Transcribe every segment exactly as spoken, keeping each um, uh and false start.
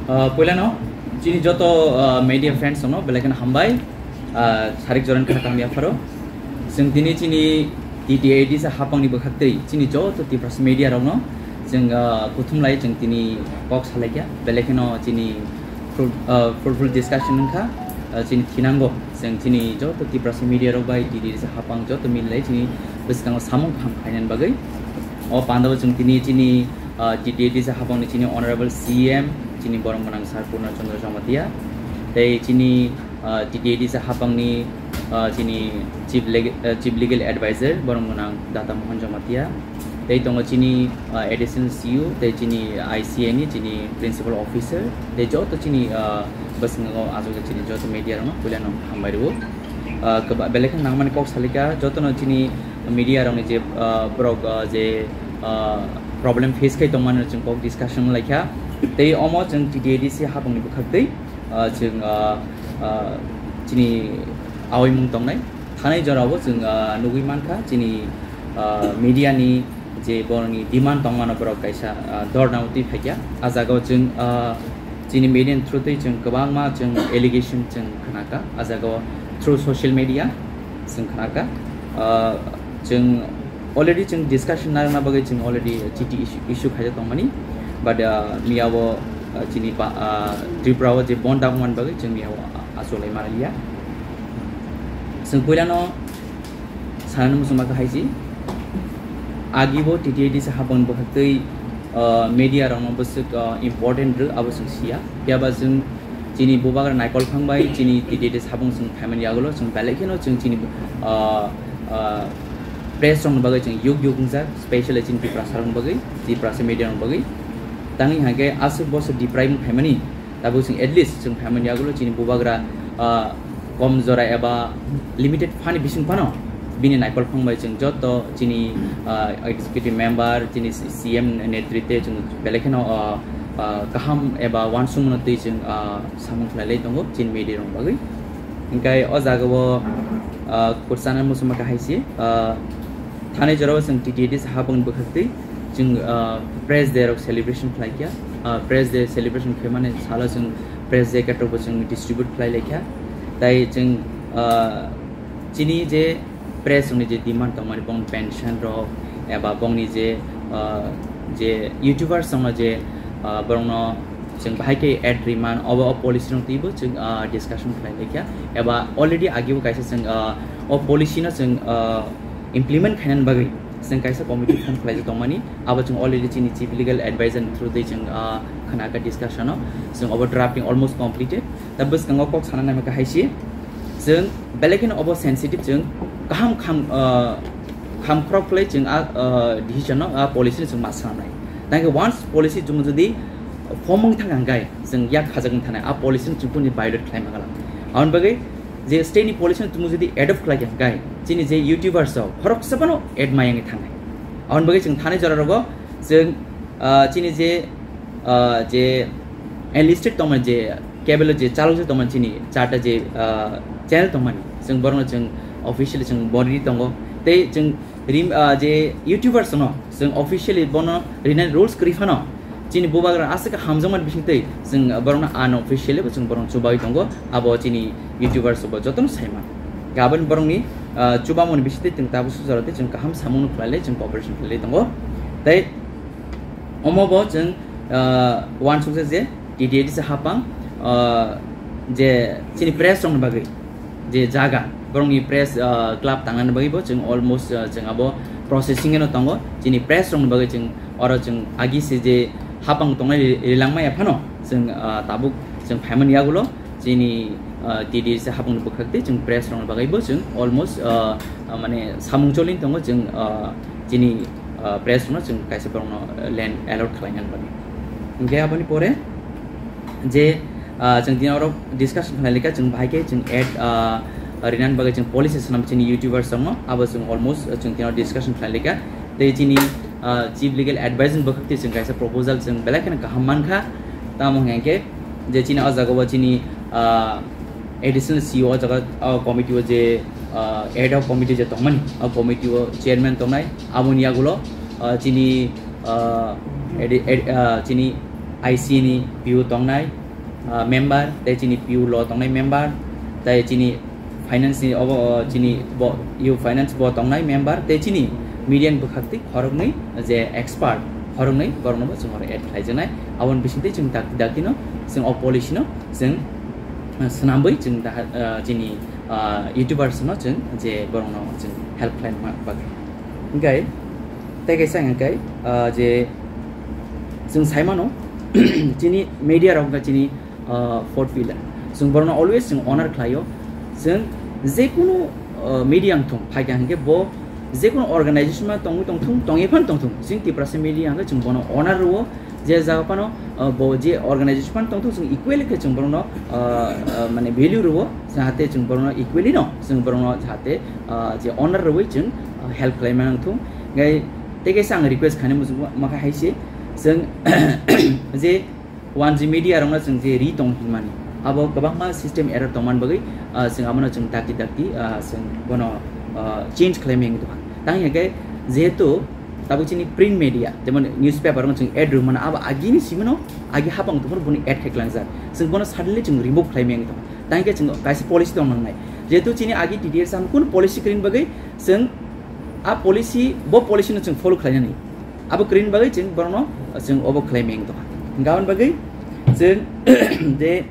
Ah, puilano chini joto, ah, media friends no belai kheno hambai, ah, sarik joran khana kaham yapharo. Chwng tini chini T T A D C hapangni bwkhaktwi chini joto Tiprasa media rokno chwng, ah, kuthum lai chwng tini kok salaikha, belai kheno chini fruit-, ah, fruitful discussion wngkha, ah, chini thinango chwng chini joto Tiprasa media rok bai T T A D C hapang joto mil lai chini bwskango samung kaham khainani bagwi. O pandao chwng tini chini, ah, T T A D C hapangni chini honorable C M chini borom gwnang sir Purna Chandra Jamatia, tei chini, ah, T T A D C hapangni, ah, chini chief leg-, ah, chief legal advisor borom gwnang Data Mohan Jamatia, tei tongo chini, ah, additional C E O tei chini I C A ni chini principal officer tei joto chini, ah, bwskango achukjak chini joto media rokno puilano hambai rwo. Ah, kwba-, belai kheno nangmani kok salikha jotono chini media rokni je, ah, borok, ah, je, ah, problem face khai tongmani chwng kok discussion laikha. Tei omo chwng T T A D C hapangni bwkhaktwi, ah, chwng, ah, ah, chini aoimung tongnai. Thanai jorao chwng, ah, nugwi mankha chini, ah, media ni je borokni demand tongmano borok kaisa, ah, dornao twi phaikha. A jagao chwng, ah, chini media ni through twi chwng kwbangma chwng allegation chwng khnakha. A jagao through social media chwng khnakha. Ah, chwng already chwng discussion narwkna bagwi chwng already chiti issue, issue khaijak tongmani. But, ah, miyao, ah, chini pa-, ah, Tripura o je bon dagmani bagwi chwng miyao, ah, achuk lai manliya. Chwng puilano sanani muchungma khe hai si. Agi bo T T A D C hapang bwkhaktwi, ah, media rokno bwswk, ah, important rw abo chwng siya. Phiya ba chwng chini bubagra naikol phang bai chini T T A D C hapang chwng phaimani yagulo chwng belai kheno chwng chini, ah, ah, press rokni bagwi chwng yuk yuk wngjak, specially chini Tiprasa rokni bagwi, Tiprasa media rokni bagwi. Tangwi hwnkhe aswk bosor deprive wng phaimani. Tabuk chwng at least chwng phaimani yagulo chini bubagra, ah, kom jora eba limited phani bising phano bini naikol phang bai chwng joto chini, ah, executive member, chini C M netrite chwng belai kheno, ah, ah, kaham eba uansukmano twi chwng, ah, samung khlai lai tongo chini media rok bagwi. Hwnkhe o jagao, ah, kwchana muchungma khe hai si, ah, thanai jorao chwng T T A D C hapang bwkhaktwi chwng, ah, Press Day rok celebration khlai kha. Ah, Press Day celebration khaimani salo chwng Press Day katok bo chwng distribute khlai lai kha. Tai chwng, ah, chini je press rokni je demand tongmani bong pension rok eba bongni je, ah, je YouTubers rokno je, ah, borokno chwng bahai khe ad riman obo o policy rok twibo chwng, ah, discussion khlai lai kha. Eba already agi bo kaisa chwng, ah, o policy no chwng, ah, implement khainani bagwi chwng kaisa committee form khlaijak tongmani, abo chwng already chini chief legal advisor ni through twi chwng, ah, khna kha discussion o, chwng obo drafting almost completed. Ta bwskango kok sana naima khe hai si, chwng belai kheno obo sensitive, chwng kaham kham, ah, kham khorok khlai chwng a, ah, decision no, a policy no chwng ma sanai. Tangkhe once policy chwng jodi form wng thang hwnkhe chwng yak khajak wng thanai, a policy no chwng kuni violate khlai ma gala. Aboni bagwi je state ni policy no chwng jodi adopt khlai kha hwnkhe chini je YouTubers rok khoroksa phano ad mayangwi thangnai. Aboni bagwi chwng thanai jora rogo chwng, ah, chini je, ah, je enlisted tongmani je cable je chalok je tongmani chini charta je, ah, channel tongmani chwng borokno chwng officially chwng bori tongo tei chwng rim, ah, je YouTubers no chwng officially bono rinani rules kwrwi phano chini bubagra aswk hamjakmani bisingtwi chwng borokno unofficially bo chwng borokno chubawi tongo, abo chini YouTubers bo jotono saima. Gabon borokni, ah, chubamoni bisingtwi chwng tabuk sujaro tei chwng kaham samungno khlailai chwng cooperation khlailai tongo. Tei omo bo chwng, ah, uansukjak je T T A D C hapang, ah, je chini press rokni bagwi je jaga, borokni press, ah, club tangnani bagwi bo chwng almost, ah, chwng abo processing eno tongo. Chini press rokni bagwi chwng oro chwng agi se je hapang tongnai ri-, rilangmaya phano chwng, ah, tabuk chwng phaimani yagulo chini, ah, T D C hapangni bwkhak tei chwng press rokni bagwi bo chwng almost, ah, ah, mane samung cholin tongo chwng, ah, chini, ah, press rokno chwng kaisa borokno, ah, land allot khlainani bagwi. Hwnkhe aboni pore je, ah, chwng tini oro discussion khlai lika chwng bahai khe chwng ad, ah, rinani bagwi chwng policy swnam chini YouTubers rokno abo chwng almost, ah, chwng tini oro discussion khlai lika. Tei chini, ah, chief legal advisor ni bwkhak twi chwng kaisa proposal chwng belai kheno kaham mankha. Tamo hwnkhe je chini o jaga o chini, ah, additional C E O o jaga o committee o je, ah, ad hoc committee je tongmani, o committee o chairman tongnai, aboni yagulo, ah, chini, ah, edi-, ed-, ah, chini I C ni P U tongnai, ah, member, tei chini P U law tongnai member, tei chini finance ni obo, oh, chini bo, U finance bo tongnai member, tei chini media ni bwkhak twi khoroknwi je expert, khoroknwi borokno bo chwng oro add khlaijaknai. Aboni bisingtwi chwng dakti dakti no chwng o policy no chwng, ah, swnamwi chwng daha-, ah, chini, ah, YouTubers no chwng je borokno chwng help khlaina bagwi. Hingkhe tei kaisa hingkhe, ah, je chwng sai mano, chini media rok wngkha chini, ah, fourth pillar. Chwng borokno always chwng honor khlaio. Chwng jekunu, ah, media wngthung, phaikha hingkhe bo jekunu organization ma tongwi tongthung, tongwi phan tongthung, chwng Tiprasa media hingkhe chwng bono honor rwo. Je jaga phano, ah, bo je organization phano tongthung, chwng equally khe chwng borokno, ah, ah, mane value rwo, jahate chwng borokno equally no, chwng borokno jahate, ah, je honor rwwi chwng, ah, help khlai mano thung. Gai tei kaisa ang request khainai muchung ma kha hai se, chwng je one G media rokno chwng je ri tong hinmani, abo kwbangma system error tongmani bagwi, ah, chwng abono chwng dakti dakti, ah, chwng bono, ah, change khlai meng tongkha. Tang hingkhe jehetu tabuk chini print media, jemon newspaper no chwng ad rwmano, abo agini simino agi hapang tongphuru boni ad khai klangjak. Chwng bono suddenly chwng remove khlai meng tong. Tang khe chwng kaisa policy tong nangnai. Jehetu chini agi T D S ang kun policy kwrwini bagwi chwng a policy, bo policy no chwng follow khlainani. Abo kwrwini bagwi chwng borokno chwng obo khlai meng tong. Hingkhe aboni bagwi chwng je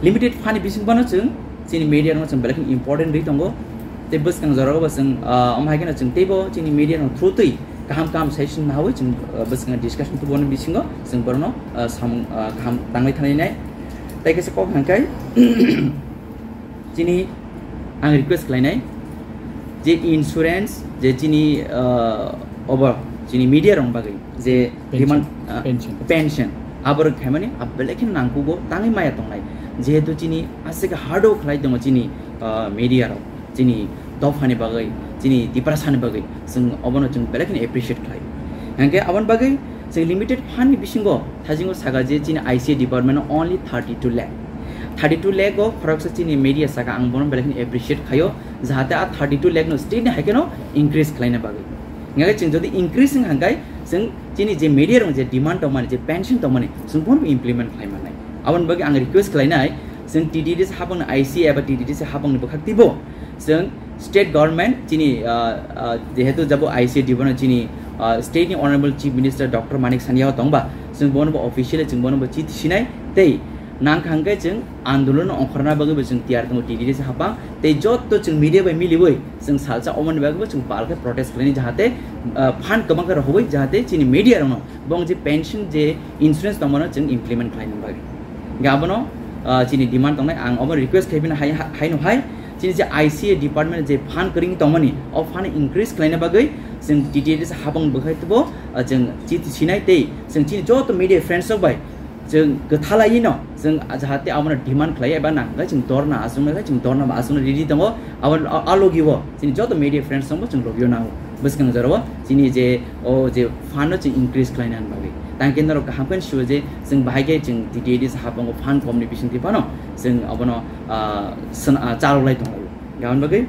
limited fund ni bising bono chwng chini media no chwng belai kheno important ri tongo. Tei bwskang jorao bo chwng, ah, omo hai kheno chwng teibo chini media no through twi kaham kaham session hawi chwng, ah, bwskang discussion tubo ni bisingo chwng borokno, ah, samung, ah, kaham tangwi thanai nai. Tei kaisa kok hwnkhai chini ang request khlainai je insurance je chini, ah, obo chini media rok bagwi je Pension. Demand, ah, Pension. Pension. Aborok khaimani abelai khe nangkugo tangwi maya tongnai. Jehetu chini aswk hard work khlai tongo chini, ah, media rok, chini dophani bagwi, chini Tiprasani bagwi, chwng obono chwng belai kheno appreciate khlai. Hingkhe aboni bagwi chwng limited fund ni bisingo thajingo saka je chini I C A department o only thirty two lakh. Thirty two lakh o khoroksa chini media saka ang bono belai kheno appreciate khaio, jahate a thirty two lakh no state ni hai kheno increase khlaina bagwi. Hingkhe chwng jodi increase wng hangkai, chwng chini je media rok je demand tongmani, je pension tongmani, chwng bono implement khlai mannai. Aboni bagwi ang request khlainai, chwng T D D C hapang ni I C A eba T D D C hapang ni bwkhak twibo, chwng state government chini, ah, ah, jehetu jabo I C A department chini, ah, state ni Honorable Chief Minister Doctor Manik Saini o tongba, chwng bono bo officially chwng bono bo chithi sinai tei nang kha hingkhe chwng andolon ongkhorna bagwi bo chwng tiyar tongo T D D C hapang tei joto chwng media bai miliwi chwng salsa omoni bagwi bo chwng pal khe protest khlaini jahate, ah, fund kwbang khe rohorwi jahate chini media rokno bong je pension je insurance tongmano chwng implement khlaina bagwi. Hingkhe abono, ah, chini demand tongnai, ang omo request khaibina hai, hai no hai chini je I C A department je fund kwrwini tongmani o fund increase khlaina bagwi chwng T D D C hapang bwkhai tubo, ah, chwng chithi sinai tei chwng chini joto media friends rok bai chwng kwthalaiwi no chwng jahate abono demand khlai eba nangkhe chwng dorna achuknai khe chwng dorna bo achukna ready tongo. Abo a, a logi o chini joto media friends rokbo chwng logi o nango. Bwskang jorao chini je o je fund no chwng increase khlaina bagwi. Tang khe norok kaham khe sio je chwng bahai khe chwng T D D C hapang o fund kom ni bising twi phano chwng abono, ah, swn-, ah, chalok lai tongo. Aboni bagwi,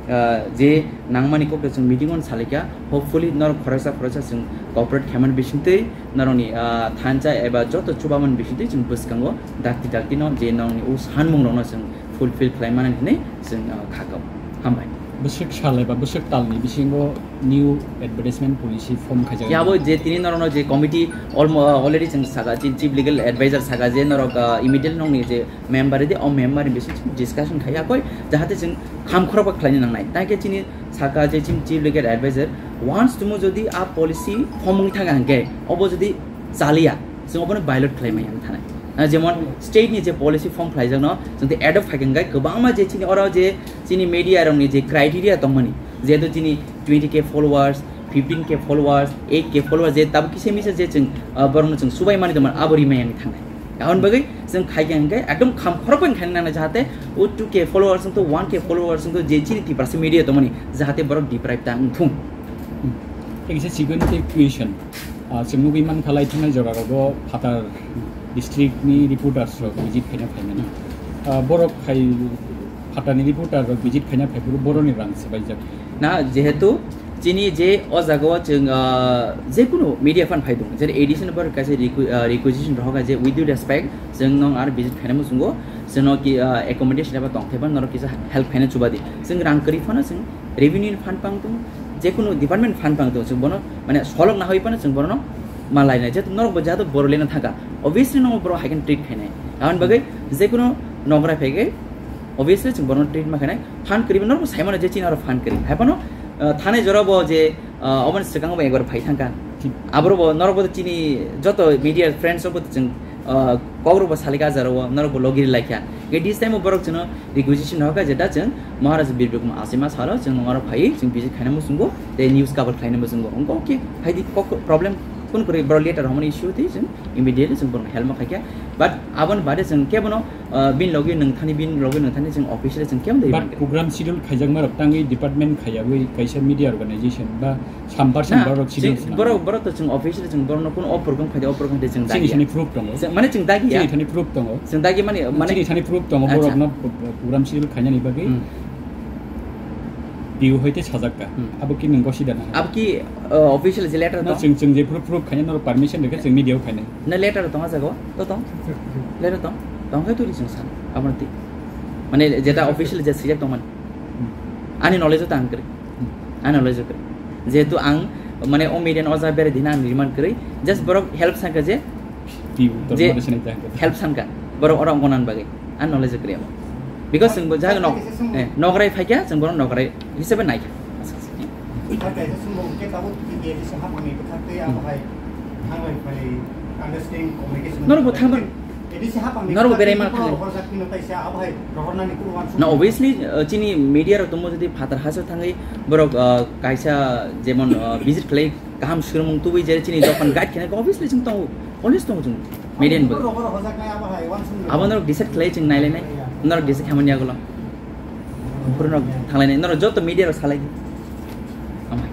ah, je nangmani kok chwng meeting o salaikha, hopefully norok khoroksa khoroksa chwng cooperate khaimani bisingtwi norokni, ah, thansa eba joto chubamani bisingtwi chwng bwskango dakti dakti no je norokni o sanmung rokno chwng fulfill khlaimani hinwi chwng, ah, khakao. Hambai. Bwswk sal eba bwswk talni bisingo new advertisement policy form khaijak. Yabo je tini norokno je committee almo-, already chwng saka, chi-, chief legal advisor saka je norok, ah, immediately nokni je member de o member ni bising discussion khai akoi jahate chwng kham khorokba khlaina nangnai. Tai khe chini saka je chini chief legal advisor once tumo jodi a policy form wngwi thang hangkhe obo jodi chaliya chwng obono violate khlai maya wng thanai. Ah, jemon state ni je policy form khlaijakno chwng te adopt khai khe hingkhe kwbangma je chini oro je chini media rokni je criteria tongmani, jehetu chini twenty K followers, fifteen K followers, eight K followers, je tabuk kisa misa je chwng, ah, borokno chwng subai mani tongmani abo rimai wngwi thangnai. Aboni bagwi chwng khai khe hingkhe ekdom kham khorokbai khaina nangnai, jahate o two K followers wngthu, one K followers wngthu, je chini Tiprasa media tongmani jahate borok deprive ta wngthung. Hmm. Tei kisa second question, ah, chwng nugwi mankha lai thangnai jora rogo phatar district ni reporters rok visit khaina phaimani. Ah, borok khai phatar ni reporter rok visit khaina phaiphuru boroni rang swbaijak. Na, jehetu Chini je o jaga o chwng, ah, jekunu media phan phai tongo, jere A D C no borok kaisa requi-, ah, requisition rohor kha je, with due respect, chwng nong ar visit khaina muchungo, chwngno ki, ah, accommodation eba tongthai phano norok kisa help khaina chuba di. Chwng rang kwrwi phano chwng revenue ni phan pang tongo, jekunu department phan pang tongo, chwng bono mane solok nahoi phano chwng bono ma lainai, jehetu norok bo jehetu boro lena thangkha, obviously no borok hai khe treat khainai. Aboni bagwi jekunu nogra phai khe obviously chwng bono treat ma khainai. Phan kwrwi norok bo sai mano je chini aro phan kwrwi. Hai phano, ah, thanai jora bo je, ah, oboni swkang bo ekbar phai thangkha. Aboro bo norok bo chini joto media friends rok bo chwng, ah, kok rok bo salika jaro o norok bo logiri laikha. Ge this time o borok chwngno requisition hoka je da chwng Maharaj Bir Bikram Asima salo chwng aro phai chwng visit khaina muchungo tei news cover khlaina muchungo. Ongko okay, hai di kok problem kun kwrwi borok letter homani issue tei chwng immediately chwng borok help ma khaikha. But aboni bade chwng kebono, ah, bin logi nungthani, bin logi nungthani chwng officially chwng kebo dei But mangkha. Program schedule khaijakma rok tangwi department khaiyawi kaisa media organization ba sampar Na, sampar rok schedule chwng, swnam. Borok, borok to chwng officially chwng borokno kun o program khaide, o program khaide chwng Chini dagiya. Thani proof tongo. Chwng, mane chwng dagiya. Chini thani proof tongo. Chwng dagi mani, mane Chini thani proof tongo, acha. Borokno program schedule khainani bagwi Hmm. P O hoite sajakka. Hmm. Abo ki nung gosi dana? Abo ki, uh, official je letter Na tong? Chwng, chwng je proof, proof khaina norok permission rikha chwng media o khainai. Na letter tong a jago? To tong? Letter tong? Tong khe turi chwng san. Abo ti. Mane jeta official je sijak tong man. Hmm. Ani knowledge o tang kwrwi. Hmm. Ani knowledge o kwrwi. Jehetu ang mane o media o ja bere dina ang remind kwrwi. Just borok help sanka je Pi utor je mode sinai tang kwrwi. Help sanka. Borok oro ongonan bagwi. Ani knowledge o kwrwi amo. Because chwng bo jaga nok, eh, nokrai phaikha, chwng borok nokrai hisabe naikha. Bai kaisa sumung khe tabuk tini A D C haphangni bwkhak tei abo hai thanglai phai understanding communication Norok bo thangban. A D C haphangni Norok bo bwkhak berai tei ma borok thangwi. Horjak phino taisa abo hai rohornani kunu uansuk No, obviously, uh, chini media rok tongmo jodi phatar haso thangwi borok, uh, kaisa jemon, uh, visit khlai kaham swrwngmung tubui je chini dokan guide khenai obviously chwng tongo, always tongo chwng media ni borok bagwi. Horjaknai abo hai uansuk Abo norok decide khlai chwng nailainai, Yeah. Norok decide khamani yagulo. Boro norok thanglainai, norok joto media rok salai. Amai.